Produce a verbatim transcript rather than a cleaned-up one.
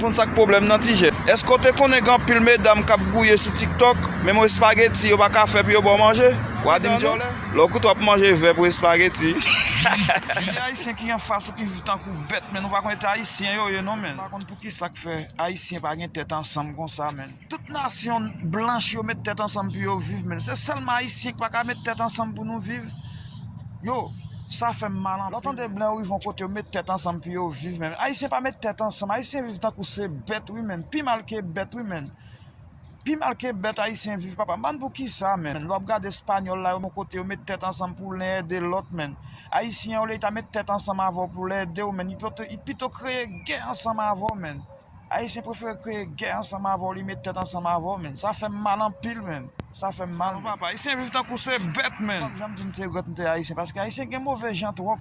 Konn sa k pwoblèm nan, Tijè? Èske w te konnen gen anpil medam k ap gouye sou TikTok, menm yon espageti yo pa ka fè pou yo ba w manje? W a di m djòlè? Lè w koute w ap manje vè pou espageti. Gen de Ayisyen ki anfas ou ki viv tankou bèt, men nou pa konn eta Ayisyen yo ye non, men. Pa konn pou ki sa k fè Ayisyen pa gen tèt ansanm konsa, men. Tout nasyon blanch yo met tèt ansanm pou yo viv, men. Se sèlman Ayisyen ki pa ka met tèt ansanm pou nou viv. Yo, sa fè m mal anpil. Lè w tande blan yo rive yon kote, yo met tèt ansanm pou yo viv, men. Ayisyen pa met tèt ansanm. Ayisyen viv tankou se bèt, wi, men. Pi mal ke bèt, wi, men. Pi mal ke bèt Ayisyen viv, papa. M pa konn pou ki sa, men. Lè w ap gade Espanyòl la, yo yon kote, yo met tèt ansanm pou len ede lòt, men. Ayisyen, olye li ta met tèt ansanm avè w pou l ede w, men. Li pito, li pito kreye gè ansanm avè w, men. Ayisyen prefere kreye gè ansanm avè w, li met tèt ansanm avè w, men. Sa fè m mal anpil, men. Sa fè m mal, men. Papa, Ayisyen viv tankou se bèt, men. M p ap janm di m se regrèt m te Ayisyen, paske Ayisyen gen move jan twòp.